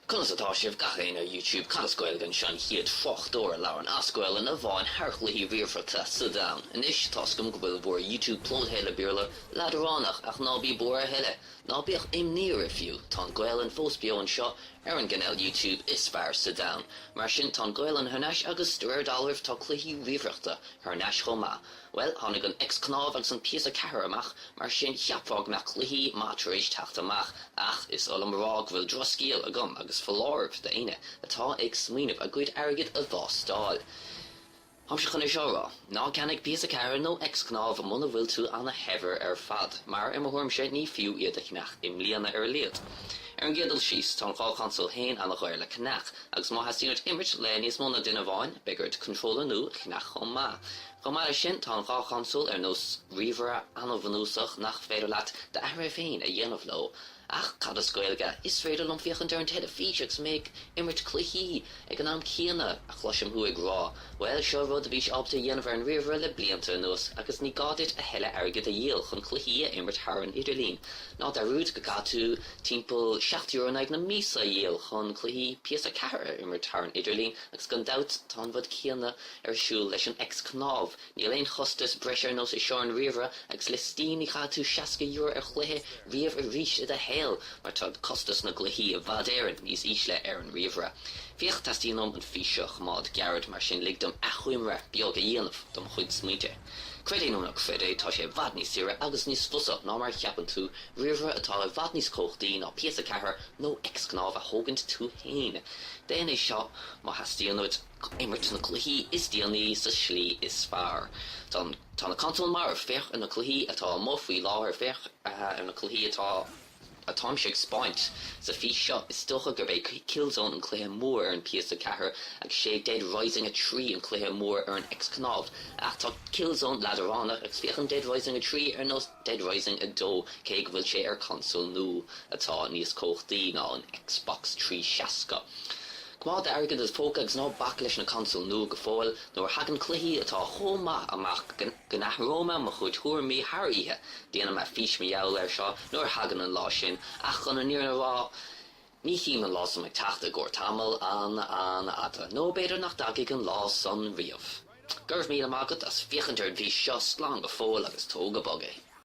Conas atá sibh gach éinne ar YouTube Cad as Gaeilge anseo an chéad thráchtaire a labhrann as Gaelainn amháin thar chluichí ríomhaireachta sa domhan. Anois tá's agam go bhfuil bhur YouTube plódaithe le Béarla leadránach ach ná bí buartha a thuilleadh, ná bíodh imní oraibh fiú, tá an Ghaelainn fós beo anseo ar an gcainéal YouTube is fearr sa domhan. Mar sin tá an Ghaelainn thar n-ais agus de réir dealraimh tá cluichí ríomhaireachta thar n-ais chomh maith. Bhuel, tháinig an X-Cnámh agus an PS4 amach, mar sin cheapfá go mbeadh cluichí maith tar éis teacht amach, ach is oth liom a rá go bhfuil drochscéal agam agus foláireamh d'éinne atá ag smaoineamh a gcuid airgid a wástáil. Táimse chun é seo a rá, ná ceannaigh PS4 nó X-Cnámh muna bhfuil tú ana-shaibhir ar fad, mar, i mo thuairimse, ní fiú iad a cheannach i mbliana ar a laghad. Ar an gcéad dul síos, tá an dá chonsól féin ana-dhaor le ceannach, agus má theastaíonn uait imirt le níos mó ná duine amháin, beidh ort controller nua a cheannach chomh maith. Chomh maith leis sin, tá an dá chonsól ar nós ríomhaire an-bhunúsach nach féidir leat d'athruithe féin a dhéanamh leo. Ach cad as Gaeilge? Is féidir liom féachaint ar an teilifís agus mé ag imirt cluichí ag an am céanna, a chloisim thú ag rá. Bhuel, seo rud a bhís ábalta a dhéanamh ar an ríomhaire le blianta anuas, agus ní gá duit a thuilleadh airgid a dhíol chun cluichí a imirt thar an idirlíon. Ná dearúd go gcaithfidh tú timpeall €7 in aghaidh na míosa a dhíol chun cluichí PS4 a imirt thar an idirlíon, agus gan dabht tá an rud céanna ar siúl leis an X-Cnámh. Níl aon chostas breise ar nós é seo ar an ríomhaire agus le Steam ní chaithfidh tú €60 ar chluiche riamh arís i do shaol mar tá costas na gcluichí i bhfad Éireann níos ísle ar an ríomhaire. Féach, teastaíonn uaim an fís seo a choimeád gairid mar sin lig dom achoimre beag a dhéanamh do mo chuid smaointe. Creid é nó ná creid é, tá sé i bhfad níos saoire agus níos fusa ná mar a cheapann tú ríomhaire atá i bhfad níos cumhachtaí ná PS4 nó X-Cnámh a thógaint tú féin. Déan é seo má theastaíonn uait. imirt na cluichí is déanaí sa slí is fearr. Tá tá na consóil marbh, féach ar na cluichí atá amuigh faoi láthair, féach ar na cluichí atá atáimse ag 'spáint sa fís seo. Is dócha gurb é Killzone an cluiche mór ar an PS4 agus sé Dead Rising 3 an cluiche mór ar an X-Cnámh. Ach tá Killzone leadránach agus féachann Dead Rising 3 ar nós Dead Rising 2 cé go bhfuil sé ar consól nua atá níos cumhachtaí ná an Xbox 360. Coimeád d'airgead i do phóca agus ná bac leis na consóil nua go fóill, nuair a thagann cluichí atá chomh maith amach go n-athróidh mé mo chuid thuairimí thar oíche. Déanfaidh mé fís mar gheall air seo nuair a thagann an lá sin, ach chun an fhírinne a rá, ní chím an lá san ag teacht i gcomhair tamall an-an-fhada, nó b'fhéidir nach dtagfaidh an lá san riamh. Go raibh míle maith agat as féachaint ar an bhfís seo, slán go fóill agus tóg go bog é.